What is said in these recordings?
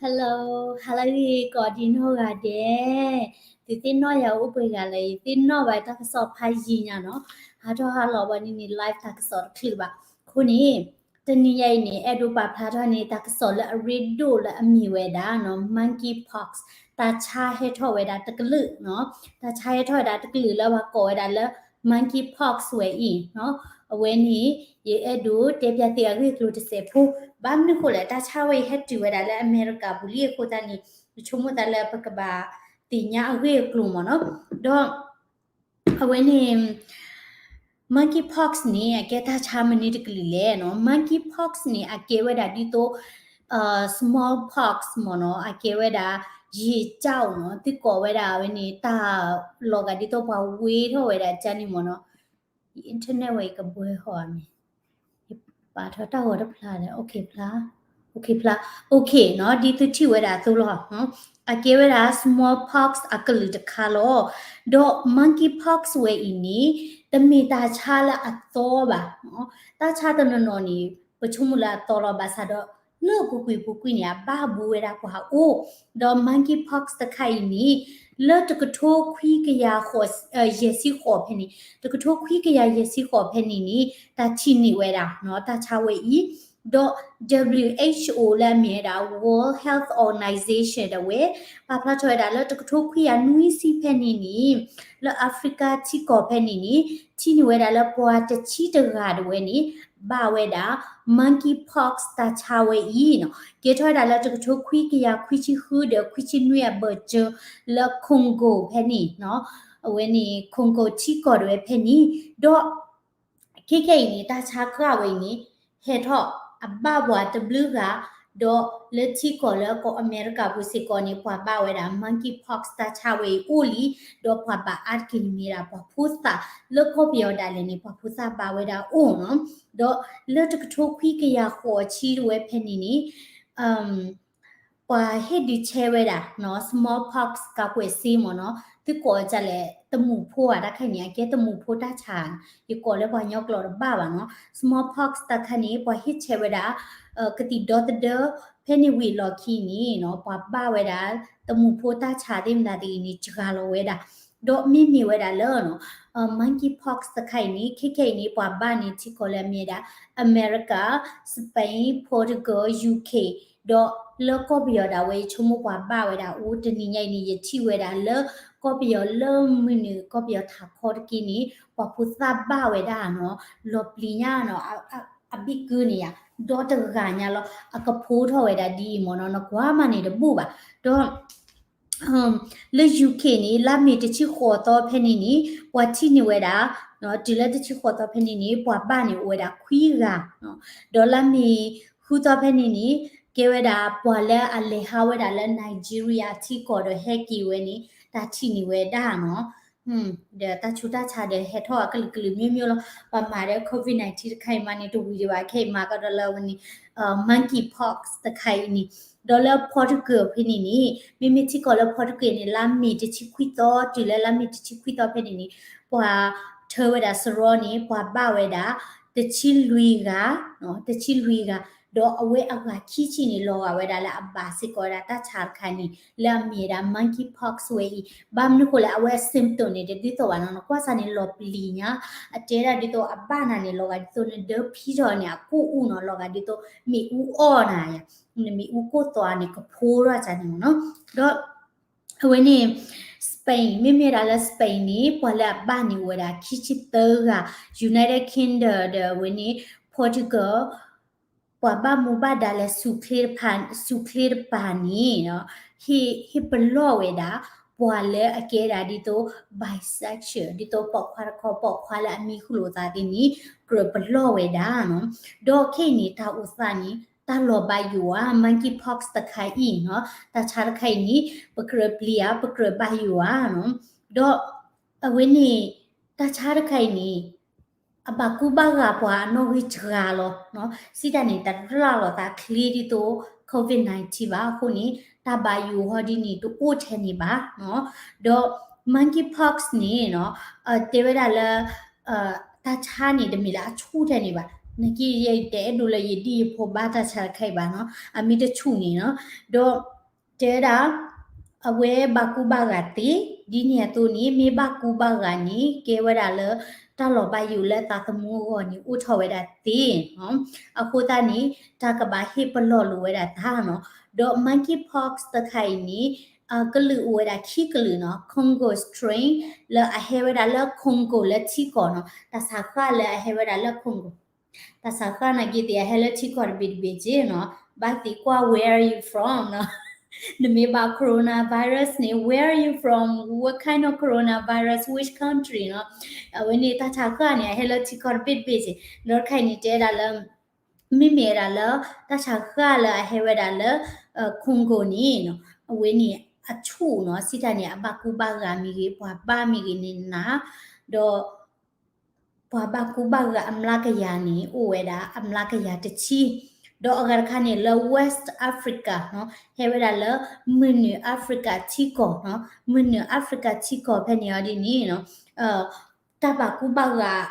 Hello, ဟါလၢဂ့ၤကိးဒံနီၢ်ဂၤဒဲး, သုသ့ၣ်နီၣ်ယၤအိၣ်ပှဲၤဂၤလဲၣ်, ယသ့ၣ်နီၣ်ဘၣ်တၢ်ကစီၣ်ဖးယံာ်ညါနီၤ, ဟးထီၣ်ဟးလီၤဘၣ်န့ၣ်န့ၣ် live တၢ်ကစီၣ်တချုးဘၣ်. အဃိန့ၣ် တနံၤညါအံၤန့ၣ် အဲၣ်ဒိးပာ်ဖျါထီၣ်န့ၣ် တၢ်ကစီၣ်လၢအရ့ဒိၣ်လၢအမ့ၢ်ဝဲဒၣ်နီၤ monkeypox တၢ်ဆါဟဲထီၣ်ဝဲဒၣ်တကလုာ်နီၤ, တၢ်ဆါဟဲထီၣ်ဝဲဒၣ်တကလုာ်လၢပှၤကိးဝဲဒၣ်လၢ monkeypox ဝဲအံၤနီၤ, အဝဲန့ၣ် ယအဲၣ်ဒိးတဲပျးသုအဂ့ၢ်အကျိၤတစဲးဖိ, ဘၣ်မနုၤဃိလဲၣ် တၢ်ဆါဝဲအံၤဟဲတုၤဝဲဒၣ်လၢအမဲရကၤပူၤလံအဃိသတးန့ၣ် ယဆိကမိၣ်သးလၢပကဘၣ်သ့ၣ်ညါအဂ့ၢ်အကျိၤမ့ၢ်နီၤ, ဒီး အဝဲန့ၣ် monkeypox န့ၣ် အကဲတၢ်ဆါမနုၤတကလုာ်လဲၣ်နီၤ, monkeypox န့ၣ် အကဲဝဲဒၣ်ဒ်သိး smallpox မ့ၢ်နီၤ, အကဲဝဲဒၣ် ရေကျောက် နီၤ, သုကိးဝဲဒၣ်အဝဲန့ၣ် တၢ်လီၤဂာ်ဒ်သိးပှၤဝ့ထီၣ်ဝဲဒၣ်ကန့ၣ်မ့ၢ်နီၤ, internet ဝဲအံၤကဘှဲဟီၣ်ဧါမ့ၢ်, ယပာ်ထီၣ်တၢ်ဂီၤတဖျါဒီး okay ဖျါ, okay ဖျါ, okay နီၤ, ဒ်သုထံၣ်ဝဲဒၣ်အသိးလီၤ, အကဲဝဲဒၣ် smallpox အကလုာ်တခါလီၤ, ဒီး monkeypox ဝဲအံၤန့ၣ် တမ့ၢ်တၢ်ဆါလၢအသီဘၣ်, တၢ်ဆါတနီၤနီၤန့ၣ် ပဆိကမိၣ်လၢအသီလီၤ ဘၣ်ဆၣ်ဒီး လၢအပူၤကွံာ်ပူၤကွံာ်န့ၣ် အဘၣ်ဘူးဝဲဒၣ်ပှၤအိၣ်, ဒီး monkeypox တခါအံၤန့ၣ် လၢတကထိခွံကယၤယဲၢ်ဆံဃိးဖဲန့ၣ်, တကထိခွံကယၤယဲၢ်ဆံဃိးဖဲန့ၣ်န့ၣ် တၢ်ထံၣ်န့ၢ်ဝဲဒၣ်နီၤ တၢ်ဆါဝဲအံၤ, ဒီး WHO လၢအမ့ၢ်ဝဲဒၣ် World Health Organization ဒၣ်ဝဲ ပာ်ဖျါထီၣ်ဝဲဒၣ်လၢတကထိခွံကယၤနွံဆံဖဲန့ၣ်န့ၣ် လၢ Africa ထံကီၢ်ဖဲန့ၣ်န့ၣ် ထံၣ်န့ၢ်ဝဲဒၣ်လၢပှၤတဆံတဂၤဒၣ်ဝဲန့ၣ် ဘၣ်ဝဲဒၣ် monkeypox တၢ်ဆါဝဲအံၤနီၤ, ကဲထီၣ်ဝဲဒၣ်လၢတကထိခွံကယၤခွံဆံဃုဒီးခွံဆံနွံအဘၢၣ်စၢၤ လၢ Congo ဖဲန့ၣ်နီၤ, အဝဲန့ၣ် Congo ထံကီၢ်ဒၣ်ဝဲဖဲန့ၣ်, ဒီး ခဲခဲအံၤန့ၣ် တၢ်ဆါဃၣ်ဝဲအံၤန့ၣ် ဟဲထီၣ်အဘၣ်ပှၤတဘျုးဂၤ, ဒီးလၢထံကီၢ်လၢကီၢ်အမဲရကၤပူၤစ့ၢ်ကီးန့ၣ် ပှၤဘၣ်ဝဲဒၣ် monkeypox တၢ်ဆါဝဲအံၤအိၣ်လံ, ဒီးပှၤဘၣ်အါတက့ၢ်န့ၣ်မ့ၢ်ဒၣ်ပှၤဖိသၣ်, လၢကီၢ်ပယီၤဒၣ်လဲာ်န့ၣ် ပှၤဖိသၣ်ဘၣ်ဝဲဒၣ်အိၣ်နီၤ, ဒီးလၢတကထိခွံကယၤဃိးဆံဒၣ်ဝဲဖဲန့ၣ်န့ၣ် ပှၤဟ့ၣ်ဒုးဆဲးဝဲဒၣ်နီၤ smallpox ကာကွယ်ဆေး မ့ၢ်နီၤ, သုကိးဒ်လဲၣ် တမူးဖိဧါ, တၢ်ခါအံၤန့ၣ် အကဲတမူးဖိတၢ်ဆါ, ယကိးလၢပှၤကညီကျိာ်တဘၣ်ဘၣ်နီၤ, smallpox တၢ်ခါန့ၣ် ပှၤဟ့ၣ်ဆဲးဝဲဒၣ် ကသံၣ်ဒီသဒၢ ဖဲန့ၣ်ဝံၤအလီၢ်ခံန့ၣ်နီၤ ပှၤဘၣ်ဝဲဒၣ် တမူးဖိတၢ်ဆါသ့ၣ်မတၤသ့ၣ်အံၤန့ၣ် စှၤလီၤဝဲဒၣ်, ဒီးမ့မ့ၢ်ဝဲဒၣ်လၢ monkeypox တခါအံၤန့ၣ် ခဲခဲအံၤန့ၣ် ပှၤဘၣ်န့ၣ်ထံကီၢ်လၢအမ့ၢ်ဝဲဒၣ် အမဲရကၤ, Spain, Portugal, UK, ဒီးလၢကီၢ်ပယီၤဒၣ်ဝဲ ယဆိကမိၣ်ပှၤဘၣ်ဝဲဒၣ်အိၣ်, တနံၤညါအံၤန့ၣ် ယထံၣ်ဝဲဒၣ်လၢ ကီၢ်ပယီၤလၢမုၢ်နုာ် ကီၢ်ပယီၤထးခီတက့ၢ်န့ၣ် ပှၤဖိသၣ်ဘၣ်ဝဲဒၣ်နီၤ, လီၤပျံၤညါနီၤ, အဘ့ၣ်ကုၢ်န့ၣ်ယါ, ဒီတဂၤညါလီၤ, အကဖိထီၣ်ဝဲဒၣ်ဒ်အံၤမ့ၢ်နီၤ, နကွၢ်မးန့ၣ်တဘူၣ်ဘၣ်, ဒီး လၢ UK န့ၣ် လါမ့ၤတဆံဃိးသီဖဲန့ၣ်န့ၣ် ပှၤထံၣ်န့ၢ်ဝဲဒၣ်, တုၤလၢတဆံဃိးသီဖဲန့ၣ်န့ၣ် ပှၤဘၣ်န့ၣ်အိၣ်ဝဲဒၣ်ခွံဂၤ, ဒီးလါမ့ၤဃုသီဖဲန့ၣ်န့ၣ် ကဲဝဲဒၣ်ပှၤလၢအလဲၤဟးဝဲဒၣ်လၢ Nigeria ထံကီၢ်ဒီးဟဲက့ၤဝဲန့ၣ် တၢ်ထံၣ်န့ၢ်ဝဲဒၣ်နီၤ, ဒီးတၢ်ဆူးတၢ်ဆါဒီးဟဲထီၣ်အကလုာ်ကလုာ်မျိုးမျိုးလီၤ, ပှၤမၤဒီး COVID nineteen တခါအံၤမးန့ၣ် တဝံၤဒံးဘၣ်, ခဲအံၤမၤကဒီးလၢအဝဲန့ၣ် monkeypox တခါအံၤန့ၣ်, ဒီးလၢ Portugal ဖဲန့ၣ်န့ၣ် မ့မ့ၢ်ထံကီၢ်လၢ Portugal န့ၣ် လါမ့ၤတဆံခွံသီ တုၤလၢလါမ့ၤတဆံခွံသီဖဲန့ၣ်န့ၣ် ပှၤထၢဝဲဒၣ်စရီန့ၣ် ပှၤဘၣ်ဝဲဒၣ် တဆံလွံၢ်ဂၤ, တဆံလွံၢ်ဂၤ, ဒီးအဝဲအဂၤခံဆံန့ၣ် လီၤဂာ်ဝဲဒၣ်လၢအဘၣ်စ့ၢ်ကီးဝဲဒၣ်တၢ်ဆါတခါန့ၣ် လၢအမ့ၢ်ဝဲဒၣ် monkeypox ဝဲအံၤ, ဘၣ်မနုၤဃိလဲၣ် အဝဲအ symptom န့ၣ် တဒ်သိးဘၣ်နီၤ, နကွၢ်စၢ်န့ၣ် လီၤပျံၤညါ, အတဲဒၣ်ဒ်သိးအဘၣ်နၤန့ၣ် လီၤဂာ်ဒ်သိးနဒၢဖံထီၣ်န့ၣ် အကိၣ်အူနီၤ, လီၤဂာ်ဒ်သိးမ့ၣ်အူအီၣ်နၤယါ, နမ့ၣ်အူကိၢ်သွါန့ၣ် ကဖိထီၣ်စၢ်န့ၣ်မ့ၢ်နီၤ, ဒီး အဝဲန့ၣ် Spain မ့မ့ၢ်ဒၣ်လၢ Spain န့ၣ် ပှၤလၢအဘၣ်န့ၣ်အိၣ်ဝဲဒၣ်ခံဆံသၢဂၤ, United Kingdom ဒီးအဝဲန့ၣ် Portugal ပှၤဘၣ်မူဘၣ်ဒါလၢ ဆူၣ်ချ့တပၤန့ၣ် ဟ့ၣ်ပလီၢ်ဝဲဒၣ် ပှၤလၢအကဲဒၣ်ဒ်သိး bisexual ဒ်သိးပိာ်ခွါတခီ ပိာ်ခွါလၢအမံဃုာ်လိာ်သးသ့ၣ်န့ၣ် ကြၢးပလီၢ်ဝဲဒၣ်နီၤ, ဒီးခဲအံၤန့ၣ် တၢ်အိၣ်သးန့ၣ် တၢ်လီၤဘၣ်ယိၣ်ဧါ, monkeypox တခါအံၤနီၤ, တၢ်ဆါတခါအံၤန့ၣ် ပကြၢးပျံၤဧါ, ပကြၢးဘၣ်ယိၣ်ဧါနီၤ, ဒီးအဝဲန့ၣ် တၢ်ဆါတခါအံၤန့ၣ် အဘၣ်ကူဘၣ်ဂာ်ပှၤအနီၣ်ဂံၢ်စှၤလီၤ, စံးတၢ်န့ၣ် တရၣ်လီၤသးချ့ဒ်သိး COVID nineteen ဘၣ်အဃိန့ၣ် တၢ်ဘၣ်ယိၣ်ဟီဒ်န့ၣ် တအိၣ်ထဲန့ၣ်ဘၣ်နီၤ, ဒီး monkeypox န့ၣ်နီၤ, တဲဝဲဒၣ်လၢ တၢ်ဆါန့ၣ် တမ့ၢ်လၢအဆူၣ်ထဲန့ၣ်ဘၣ်, နက့ယတဲအဲၣ်ဒိးလၢယဒံၣ်ယဖိဘၣ်တၢ်ဆါတခါအံၤဘၣ်နီၤ, အမ့ၢ်တဆူၣ်န့ၣ်နီၤ, ဒီး တဲဝဲဒၣ် အဝဲဘၣ်ကူဘၣ်ဂာ်သ့, ဒ်န့ၣ်အသိးန့ၣ် မ့ၢ်ဘၣ်ကူဘၣ်ဂာ်န့ၣ် ကဲဝဲဒၣ်လၢ တၢ်လီၤဘၣ်ယိၣ်လၢသးသမူအဂီၢ်န့ၣ် အိၣ်ထီၣ်ဝဲဒၣ်သ့နီၤ. အဃိသတးန့ၣ် တၢ်ကဘၣ်ဟ့ၣ်ပလီၢ်လိာ်ဝဲဒၣ်တၢ်နီၤ. ဒီး monkeypox တခါအံၤန့ၣ် ကလုာ်အိၣ်ဝဲဒၣ်ခံကလုာ်နီၤ, Congo strain လၢအဟဲဝဲဒၣ်လၢ Congo လၢထံကီၢ်နီၤ, တၢ်ဆါဃၢ်လၢအဟဲဝဲဒၣ်လၢ Congo တၢ်ဆါဃၢ်နာ်က့သ့ၣ် အဟဲလၢထံကီၢ်တဘ့ၣ်တဘ့ၣ်က့နီၤ, ဘၣ်သ့ၣ်ကွၢ် where are you from နီၤ. နမ့ၢ်ဘၣ် coronavirus န့ၣ် where are you from, what kind of coronavirus, which country နီၤ. အဝဲန့ၣ်တၢ်ဆါဃၢ်န့ၣ် အဟဲလၢထံကီၢ်တဘ့ၣ်တဘ့ၣ်က့, ဒီးတခါအံၤန့ၣ် တဲဒၣ်လၢ မ့မ့ၢ်ဝဲဒၣ်လၢ တၢ်ဆါဃၢ်လၢအဟဲဝဲဒၣ်လၢ Congo န့ၣ်နီၤ, အဝဲန့ၣ်အဆူၣ်နီၤ, စံးတၢ်န့ၣ် အဘၣ်ကူဘၣ်ဂာ်မ့ၢ်ဂ့ၤ, ပှၤဘၣ်မ့ၢ်ဂ့ၤန့ၣ်နၤ, ဒီး ပှၤဘၣ်ကူဘၣ်ဂာ်အမျးကယၤန့ၣ် အိၣ်ဝဲဒၣ်အမျးကယၤတဆံ, ဒီးအဂၤတခါန့ၣ်လၢ West Africa နီၤ, ဟဲဝဲဒၣ်လၢ မုၢ်နုာ် Africa ထံကီၢ်နီၤ, မုၢ်နုာ် Africa ထံကီၢ်ဖဲန့ၣ်အီၤဒ်န့ၣ်နီၤ, တၢ်ဘၣ်ကူဘၣ်ဂာ်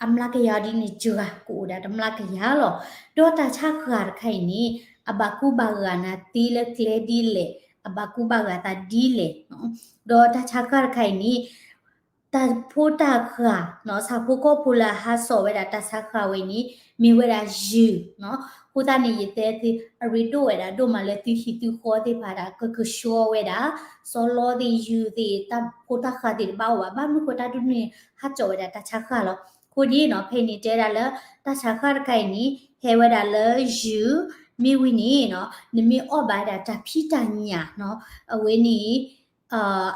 အမျးကယၤဒ်န့ၣ် စှၤကအိၣ်ဒၣ်တမျးကယၤလီၤ. ဒီးတၢ်ဆါဃၢ်တခါအံၤန့ၣ် အဘၣ်ကူဘၣ်ဂာ်နၤသ့လၢကျဲဒ်လဲၣ်, အဘၣ်ကူဘၣ်ဂာ်သးဒ်လဲၣ်, ဒီးတၢ်ဆါဃၢ်တခါအံၤန့ၣ် တၢ်ဖိတၢ်ဃၢ်နီၤ, ဆၣ်ဖိကီၢ်ဖိလၢအဟးစိာ်ဝဲဒၣ်တၢ်ဆါဃၢ်ဝဲန့ၣ် မ့ၢ်ဝဲဒၣ်ယုၢ်နီၤ. အဃိသတးန့ၣ် ယတဲသု အရ့ဒိၣ်ဝဲဒၣ်ဒိၣ်မးလၢသုဟံၣ်သုဃီသ့ၣ်တဖၣ်ဒၣ် ကကဆှီဝဲဒၣ် စီလီသ့ၣ်ယုၢ်သ့ၣ် တၢ်ဖိတၢ်ဃၢ်သ့ၣ်တဘၣ်အိၣ်ဘၣ်, ဘၣ်မနုၤဃိတၢ်ဒ်န့ၣ် ဟးစိာ်ဝဲဒၣ်တၢ်ဆါဃၢ်လီၤ. အဃိဒ်နီၤ ဖဲအံၤန့ၣ်တဲဒၣ်လၢ တၢ်ဆါဃၢ်တခါအံၤန့ၣ် ဟဲဝဲဒၣ်လၢယုၢ်, မ့ၢ်ဝံၤန့ၣ်နီၤ နမ့ၢ်အီၣ်ဘၣ်ဒၣ်တၢ်ဖံးတၢ်ညၣ်နီၤ အဝဲန့ၣ်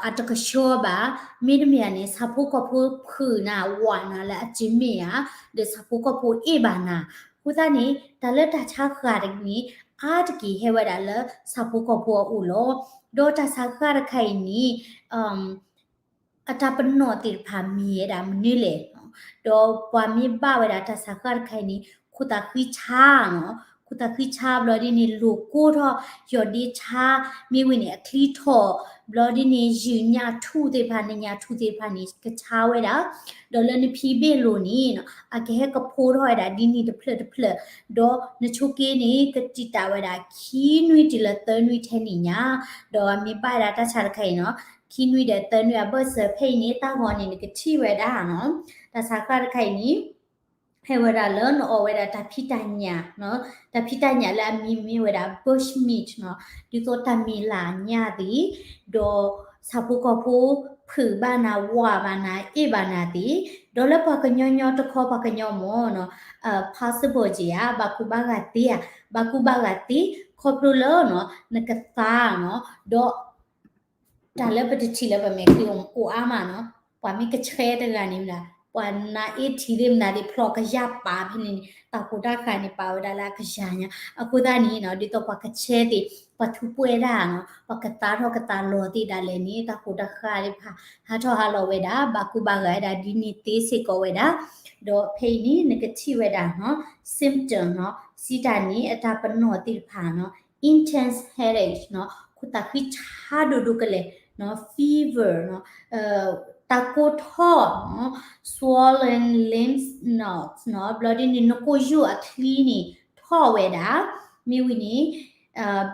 အတကဆှီဘၣ်, မ့တမ့ၢ်ဧါန့ၣ် ဆၣ်ဖိကီၢ်ဖိဖုးနၤဝးနၤလၢအစုမ့ၢ်ဧါ, ဒီးဆၣ်ဖိကီၢ်ဖိအ့ၣ်ဘၣ်နၤ, အဃိသတးန့ၣ် တၢ်လၢတၢ်ဆါဃၢ်တက့ၢ်န့ၣ် အါတက့ၢ်ဟဲဝဲဒၣ်လၢဆၣ်ဖိကီၢ်ဖိအအိၣ်လီၤ. ဒီးတၢ်ဆါဃၢ်တခါအံၤန့ၣ် အတၢ်ပနီၣ်သ့ၣ်တဖၣ်မ့ၢ်ဝဲဒၣ်မနုၤလဲၣ်, ဒီးပှၤမ့ၢ်ဘၣ်ဝဲဒၣ်တၢ်ဆါဃၢ်တခါအံၤန့ၣ် ခိၣ်သးဃံဆါနီၤ, ခိၣ်သးဃံဆါဘျီဒ်န့ၣ် လိာ်ကိၢ်ထီၣ် ယီၢ်ဒ့ဆါ, မ့ၢ်ဝံၤန့ၣ် အချံထီၣ်, ဘျီဒ်န့ၣ် ယုၢ်ညၣ်ထူၣ်သ့ၣ်တဖၣ် နညၣ်ထူၣ်သ့ၣ်တဖၣ်န့ၣ် ကဆါဝဲဒၣ်, ဒီးလၢနဖံးဘ့ၣ်လိၤန့ၣ်နီၤ အကဟဲကဖိထီၣ်ဝဲဒၣ်ဒ်န့ၣ်တဖျၢၣ်တဖျၢၣ်, ဒီးနဆိက့န့ၣ် ကတံာ်တာ်ဝဲဒၣ်ခံနွံတုၤလၢသၢနွံထဲန့ၣ်ညါ, ဒီးမ့ၢ်ဘၣ်ဝဲဒၣ်တၢ်ဆါတခါအံၤနီၤ ခံနွံဒီးသၢနွံအဘၢၣ်စၢၤဖဲအံၤန့ၣ် တၢ်ဂီၤန့ၣ် နကထံၣ်ဝဲဒၣ်နီၤ, တၢ်ဆါဃၢ်တခါအံၤန့ၣ် ဟဲဝဲဒၣ်လၢနအီၣ်ဝဲဒၣ်တၢ်ဖံးတၢ်ညၣ်နီၤ, တၢ်ဖံးတၢ်ညၣ်လၢအမံၤမ့ၢ်ဝဲဒၣ် bush meat နီၤ, ဒ်သိးတၢ်မံၤလၢ်ညၣ်သ့ၣ်, ဒီးဆၣ်ဖိကီၢ်ဖိဖုးဘၣ်နၤ ဝးဘၣ်နၤ အ့ၣ်ဘၣ်နၤသ့ၣ်, ဒီးလၢပှၤကညီညီတခီပှၤကညီမ့ၢ်နီၤ possible က့ၤဧါ, ဘၣ်ကူဘၣ်ဂာ်သ့ဧါ, ဘၣ်ကူဘၣ်ဂာ်သ့ ခီဖျိလၢနီၤ နကသါနီၤ, ဒီး တၢ်လၢပတထံၣ်လၢပမဲာ်ချံအိၣ်အါမးနီၤ, ပှၤမ့ၢ်ကဆဲတဂၤန့ၣ်မ့ၢ်ဒၣ် ပှၤနါအ့ထံသ့ၣ်မနုၤသ့ၣ်ဖျိကယၢ်ပာ်ဖဲန့ၣ်န့ၣ် တၢ်ဟူးတၢ်ဃာ်န့ၣ် ပာ်ဝဲဒၣ်လၢအကယၤညါ, အဃိသတးန့ၣ်နီၤ ဒ်သိးပှၤကဆဲသ့ၣ် ပှၤထူးပှဲၤတၢ်နီၤ ပှၤကသါထီၣ်ကသါလီၤသ့ၣ်ဒၣ်လဲာ်န့ၣ် တၢ်ဟူးတၢ်ဃာ်သ့ၣ်တဖၣ် ဟးထီၣ်ဟးလီၤဝဲဒၣ် ဘၣ်ကူဘၣ်ဂာ်ဝဲဒၣ်ဒ်န့ၣ်သ့စ့ၢ်ကီးဝဲဒၣ်, ဒီးဖဲအံၤန့ၣ် နကထံၣ်ဝဲဒၣ်နီၤ symptom နီၤ စံးတၢ်န့ၣ် အတၢ်ပနီၣ်သ့ၣ်တဖၣ်နီၤ intense headache နီၤ ခိၣ်သးဃံဆါဒိၣ်ဒိၣ်ကလဲာ်နီၤ fever နီၤ တၢ်ကိၢ်ထီၣ်နီၤ swollen lymph nodes နီၤ ဘျီဒ်န့ၣ် နကိာ်ယူၢ်အချံန့ၣ် ထီၣ်ဝဲဒၣ် မ့ၢ်ဝံၤန့ၣ်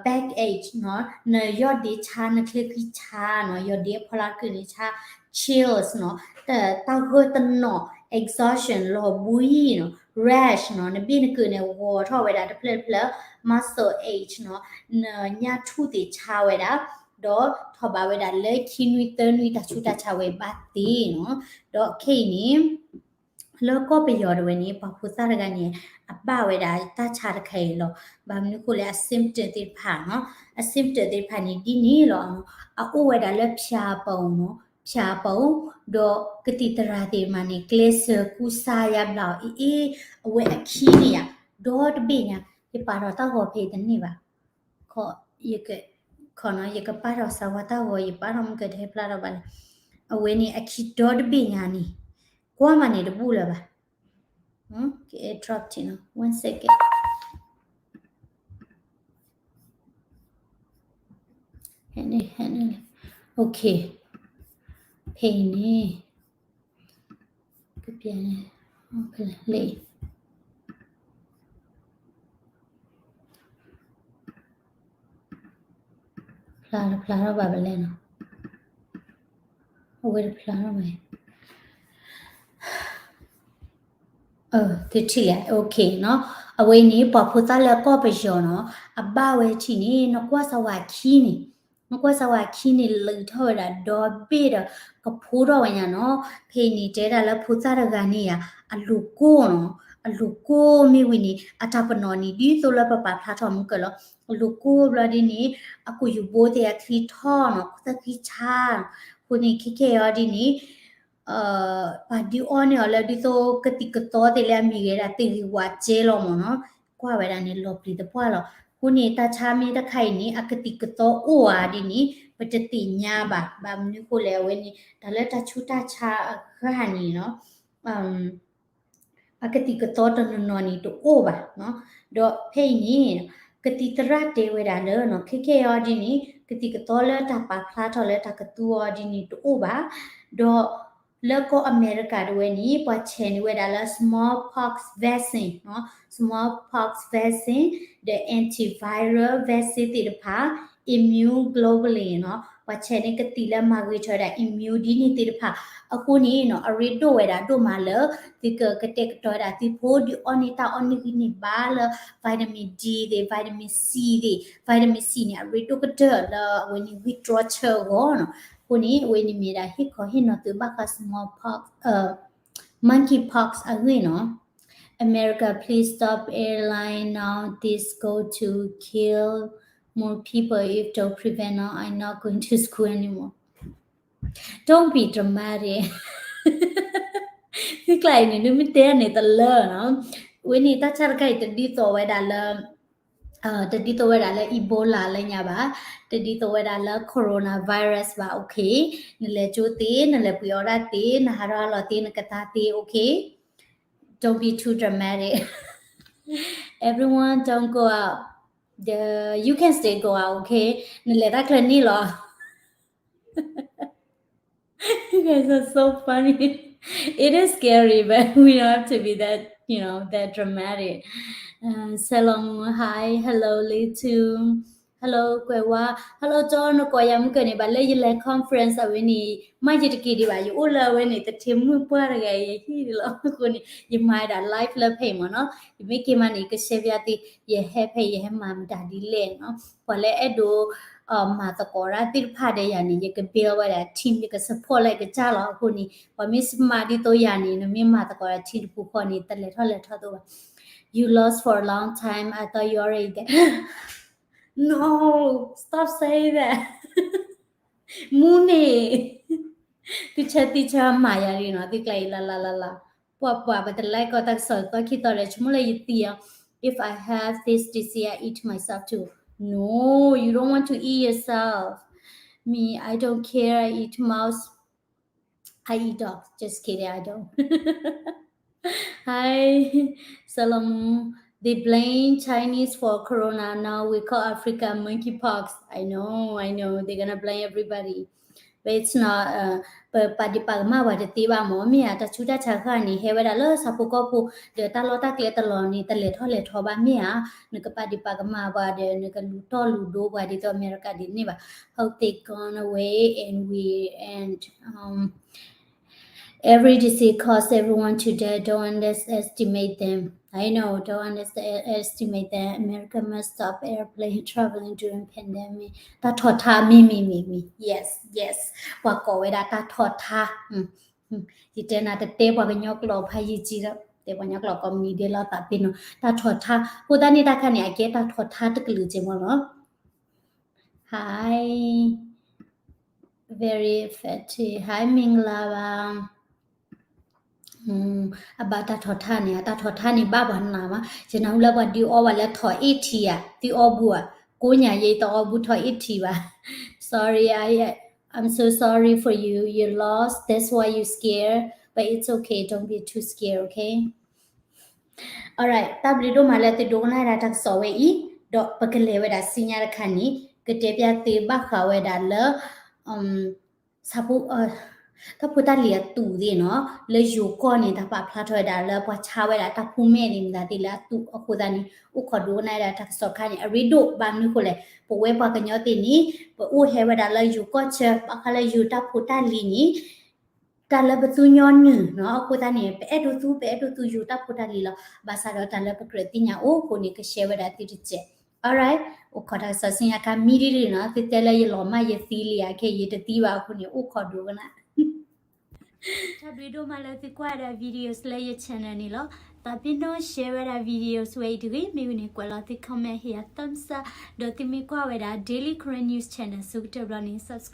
backache နီၤ နယီၢ်ဒ့ဆါ နချံဃံဆါနီၤ ယီၢ်ဒ့အဖီလာ်တကုာ်န့ၣ်ဆါ chills နီၤ တၢ်ဂၢၢ်တနီၤ exhaustion လီၤဘှံးနီၤ rash နီၤ နဘ့ၣ်နကုာ်န့ၣ် ဂီၤထီၣ်ဝဲဒၣ်တဖျၢၣ်တဖျၢၣ် muscle ache နီၤ နညၣ်ထူၣ်သ့ၣ်ဆါဝဲဒၣ် ဒီးထီၣ်ဘးဝဲဒၣ်လၢခံနွံသၢနွံ တၢ်ဆူးတၢ်ဆါဝဲဘၣ်သ့နီၤ ဒီးခဲအံၤန့ၣ် လၢကီၢ်ပယီၤတဝဲန့ၣ် ပှၤဖိသၣ်တဂၤန့ၣ် အဘၣ်ဝဲဒၣ်တၢ်ဆါတခါအံၤလီၤ. ဘၣ်မနုၤဃိလဲၣ် အ symptom သ့ၣ်တဖၣ်နီၤ အ symptom သ့ၣ်တဖၣ်န့ၣ် ဒ်န့ၣ်လီၤ. အအိၣ်ဝဲဒၣ်လၢဖၠၣ်ပူၤနီၤ ဖၠၣ်ပူၤ ဒီးကသံၣ်သရၣ်သ့ၣ်မးန့ၣ် ကျဲးစၢးကူစါယါဘျါအီၤ အ့ၣ် အဝဲအခံန့ၣ်ယါ ဒီတဘ့ၣ်ညါ ယပာ်ထီၣ်တၢ်ဂီၤဖဲအံၤတန့ၢ်ဘၣ် ခီ ယကပာ်ထီၣ်စးဝါတၢ်ဂီၤ ယပာ်ထီၣ်မ့ၢ်ကတဟဲဖျါထီၣ်ဘၣ်လဲၣ်. အဝဲန့ၣ်အခံဒီတဘ့ၣ်ညါန့ၣ် ကွၢ်မးန့ၣ်တဘူၣ်လၢၤဘၣ်. က drop ထံနီၤ one second. ဟဲန့ၣ် ဟဲန့ၣ် okay ဖဲအံၤန့ၣ် ကပျဲန့ၣ် လၢ ဖျါတဖျါထီၣ်ဘၣ်ပလဲၣ်နီၤ, အဝဲတဖျါထီၣ်ဘၣ်, သုထံၣ်လဲၣ်, OK နီၤ, အဝဲန့ၣ် ပှၤဖိသၣ်လၢကီၢ်ပယီၤနီၤ, အဘၣ်ဝဲထံၣ်န့ၣ် နကွၢ်စၢၤဝဲခံန့ၣ် နကွၢ်စၢၤဝဲခံန့ၣ် လၢထီၣ်ဝဲဒၣ်ဒီဘ့ၣ်ဒီး ကဖိထီၣ်ဝဲညါနီၤ, ဖဲအံၤန့ၣ် တဲဒၣ်လၢဖိသၣ်တဂၤန့ၣ်ဧါ, အလူၤကိၢ်နီၤ, အလူၤကိၢ်မ့ၢ်ဝံၤန့ၣ် အတၢ်ပနီၣ်န့ၣ် ဒ်သိးလၢပပာ်ဖျါထီၣ်မုၢ်ကၢၢ်လီၤ, အလူၤကိၢ်ဘျီဒ်န့ၣ် အကူာ်ယူၤဘိသ့ၣ်အချံထီၣ်နီၤ, ခိၣ်သၣ်ချံဆါ, အဃိန့ၣ် ခဲခဲအံၤဒ်န့ၣ် ပှၤဒုးအီၣ်န့ၢ်အီၤလၢဒ်သိးကသံၣ်ကသီသ့ၣ်လၢအမ့ၢ်ဂ့ၤဒၣ် သ့ၣ်ဂ့ၤဝးကဲလီၤမ့ၢ်နီၤ, ကွၢ်ဝဲဒၣ်န့ၣ် လီၤပျံၤသပှၢ်လီၤ. အဃိန့ၣ် တၢ်ဆါမ့ၢ်တခါအံၤန့ၣ် အကသံၣ်ကသီအိၣ်ဧါဒ်န့ၣ် ပတသ့ၣ်ညါဘၣ်, ဘၣ်မနုၤဃိလဲၣ် အဝဲန့ၣ် တၢ်လၢတၢ်ဆူးတၢ်ဆါအဂၤန့ၣ်နီၤ အကသံၣ်ကသီတနီၤနီၤန့ၣ်တအိၣ်ဘၣ်နီၤ, ဒီးဖဲအံၤန့ၣ် ကသံၣ်သရၣ်တဲဝဲဒၣ်လၢနီၤ ခဲခဲအံၤဒ်န့ၣ် ကသံၣ်ကသီလၢတၢ်ပာ်ဖျါထီၣ်လၢတၢ်ကသူအီၤဒ်န့ၣ်တအိၣ်ဘၣ်, ဒီးလၢကီၢ်အမဲရကၤတဝဲန့ၣ် ပှၤဆဲးန့ၢ်ဝဲဒၣ်လၢ smallpox vaccine နီၤ, smallpox vaccine ဒီး antiviral vaccine သ့ၣ်တဖၣ် immunoglobulin နီၤ, ပှၤဆဲးန့ၢ်ကသံၣ်လၢမၤဂ့ၤထီၣ်ဝဲဒၣ် immune ဒ်န့ၣ်သ့ၣ်တဖၣ်, အဃိန့ၣ်နီၤ အရ့ဒိၣ်ဝဲဒၣ်ဒိၣ်မးလၢ သုကကတဲာ်ကတီၤဝဲဒၣ်သုဖိဒုးအီၣ်န့ၢ်တၢ်အီၣ်န့ၢ်ဂံၢ်န့ၢ်ဘါလၢ vitamin D သ့ၣ် vitamin C သ့ၣ်, vitamin C န့ၣ် အရ့ဒိၣ်ကတၢၢ်လၢအဝဲန့ၣ်ဂံၢ်တြီဆၢအဂီၢ်နီၤ, အဃိန့ၣ် အဝဲန့ၣ်မ့ၢ်ဒၣ်ဟ့ၣ်ခီဟ့ၣ်နီၤသုဘၣ်ဃး smallpox, monkeypox အဂ့ၢ်နီၤ. America, please stop airline now. This go to kill more people if don't prevent now. I'm not going to school anymore. Don't be dramatic. သုကျါအံၤန့ၣ် နမ့ၢ်တဲန့ၣ်တလၢနီၤ, ဝဲန့ၣ်တၢ်ဆါတခါအံၤ တဒ်သိးဝဲဒၣ်လၢ တဒ်သိးဝဲဒၣ်လၢ Ebola လၢညါဘၣ်, တဒ်သိးဝဲဒၣ်လၢ coronavirus ဘၣ်, OK, နလဲၤကၠိသ့, နလဲၤပှ့ၤအီၣ်ဒၣ်သ့, နဟးထီၣ်ဟးလီၤသ့, နကသါသ့, OK, don't be too dramatic. Everyone, don't go out. The, you can still go out, OK? နလဲၤတၢ်ချၢန့ၣ်လီၤ. You guys are so funny. It is scary, but we don't have to be that, you know, that dramatic. Uh, Salome, hi, hello, Litu. Hello, ကွဲးဝါ, hello, ကၠီ, နကိးယၤမုၢ်ကၢၢ်န့ၣ် ဘၣ်လၢယလဲၤ conference အဝဲန့ၣ် မၤယတက့ၤဒံးဘၣ်, ယအိၣ်လၢအဝဲန့ၣ် တထံမုၣ်ပှၢ်တဂၤအံၤ ယဟံၣ်လီၤ. အဃိန့ၣ် ယမၤဒၣ် live လၢဖဲအံၤမ့ၢ်နီၤ, ယမ့ၢ်က့ၤမးန့ၣ် ယက share ဖျါသ့ ယဟဲဖဲ ယဟဲမၤမတၤဒ်လဲၣ်နီၤ. ပှၤလၢအဲၣ်ဒိး မၤသကိးတၢ်သ့ၣ်တဖၣ်ဒီးယၤန့ၣ် ယက build ဝဲဒၣ် team, ယက support လၢကစၢ်လီၤ. အဃိန့ၣ် ပှၤမ့ၢ် smart ဒ်သိးယၤန့ၣ် နမ့ၢ်မၤသကိးဒီး team တပူၤဃီန့ၣ် တလဲၤထီၣ်လဲၤထီၣ်သိးဘၣ်. You lost for a long time. I thought you already dead. No, stop saying that. မူန့ၣ် သုဆၢသံဆၢမၤယၤလံနီၤ, သုကျါအံၤ လၢလၢလၢလၢ ပှၤပှၤ ပတlike ကီးတၢ်ကစီၣ်သီခံသီဒီး ဆိကမိၣ်လၢယသံအီၤ. If I have this disease, I eat myself too. No, you don't want to eat yourself. Me, I don't care. I eat mouse. I eat dogs. Just kidding, I don't. Hi, Solomon. They blame Chinese for corona. Now we call Africa monkeypox. I know, I know. They're gonna blame everybody. But it's not, uh, ပပာ်ဒံးပာ်ကမၣ်ပှၤတသ့ဘၣ်မ့ၢ်, မ့ၢ်ဧါ, တၢ်ဆူးတၢ်ဆါဃၣ်န့ၣ် ဟဲဝဲဒၣ်လၢဆၣ်ဖိကီၢ်ဖိ, ဒီးတၢ်လီၢ်တၢ်ကျဲတလီၤန့ၣ် တလဲၤထီၣ်လဲၤထီဘၣ် မ့ၢ်ဧါ, နကပာ်ဒံးပာ်ကမၣ်ပှၤဒီး နကလူၤတီၢ်လူၤဒိပှၤဒ်သိးအမဲရကၤဒ်န့ၣ်ဘၣ်. Hope they gone away and we, and, um, every disease cause everyone to die. Don't underestimate them. I know, don't underestimate them. America must stop airplane traveling during pandemic. တၢ်ထီၣ်ထါ မ့ၢ် မ့ၢ် မ့ၢ် မ့ၢ် yes, yes. ပှၤကိးဝဲဒၣ်တၢ်ထီၣ်ထါ. ယတဲနၤတတဲပှၤကညီကျိာ်ဖးယံာ်ကံဒီး တဲပှၤကညီကျိာ်ကိးမံၤဒဲးလီၤသးသ့နီၤ. တၢ်ထီၣ်ထါ အဃိသတးန့ၣ် တၢ်ခါန့ၣ် အကဲတၢ်ထီၣ်ထါတကလုာ်က့မ့ၢ်လီၤ. Hi, very effective. Hi, မင်္ဂလာပါ. အဘၣ်တၢ်ထီၣ်ထါန့ၣ် အတၢ်ထီၣ်ထါန့ၣ် ဘၣ်ပှၤနာ်မး, ယနၢ်ဟူလၢပှၤဒုးအီဘၣ်လၢထီၣ်အ့ၣ်ထံးဧါ, သုအီဘူၣ်ဧါ, ကိးညါယဲတအီဘူၣ်ထီၣ်အ့ၣ်ထံးဘၣ်. Sorry, I, I'm so sorry for you. You lost. That's why you scared. But it's okay. Don't be too scared, okay? Alright, တၢ်ဘျုးဒိၣ်မးလၢသုဒိကနၣ်ဝဲဒၣ်တၢ်ကစီၣ်ဝဲအံၤ, ဒီးပကလဲၤဝဲဒၣ်ဆူညါတခါန့ၣ် ကတဲပျၢ်သုဘၣ်ဃးဝဲဒၣ်လၢ ဆၣ်ဖိ, အ, တၢ်ဖိတၢ်လံၤအသူးသ့ၣ်နီၤ လၢယိၤကီၢ်န့ၣ် တၢ်ပာ်ဖျါထီၣ်ဝဲဒၣ်လၢပှၤဆါဝဲဒၣ်တၢ်ဖိမဲာ်သ့ၣ်မတၤသ့ၣ်လၢအသူးအဃိသတးန့ၣ် အိၣ်ခိးဒိကနၣ်ဝဲဒၣ်တၢ်ကစီၣ်တခါန့ၣ် အရ့ဒိၣ်ဘၣ်မနုၤဃိလဲၣ် ပဝဲပှၤကညီသ့ၣ်န့ၣ် ပအိၣ်ဟဲဝဲဒၣ်လၢယိၤကီၢ်ဆၢ ဘၣ်ဃးလၢယိၤတၢ်ဖိတၢ်လံၤန့ၣ် တၢ်လၢပသူညီနုၢ်နီၤ အဃိသတးန့ၣ် ပအဲၣ်ဒိးသူ ပအဲၣ်ဒိးသူယိၤတၢ်ဖိတၢ်လံၤလီၤ. ဘၣ်ဆၣ်ဒီးတၢ်လၢပကြၢးသ့ၣ်ညါအိၣ်အဃိန့ၣ် ကshareဝဲဒၣ်သုတစဲး Alright, အိၣ်ခိးတၢ်ကစီၣ်ဆူညါခါမံဒ်ဒ်နီၤ သုတဲလၢယလီၤမၢ်ယသံလံဧါ ခဲအံၤယတသံဘၣ်အဃိန့ၣ် အိၣ်ခိးဒိကနၣ် တၢ်ဘျုးဒိၣ်မးလၢသုကွၢ်ဝဲဒၣ် videos လၢယ channel န့ၣ်လီၤ. သးပ့ၤနီၣ် share ဝဲဒၣ် videos ဝဲအံၤတဂ့ၤ မ့ၢ်ဝံၤန့ၣ် ကွဲးလီၤသု comment ဟ့ၣ်ယၤ thumbs up ဒီးသုမ့ၢ်ကွၢ်ဝဲဒၣ် Daily Karen News Channel ဆိကတၢၢ်ဘျီန့ၣ် subscribe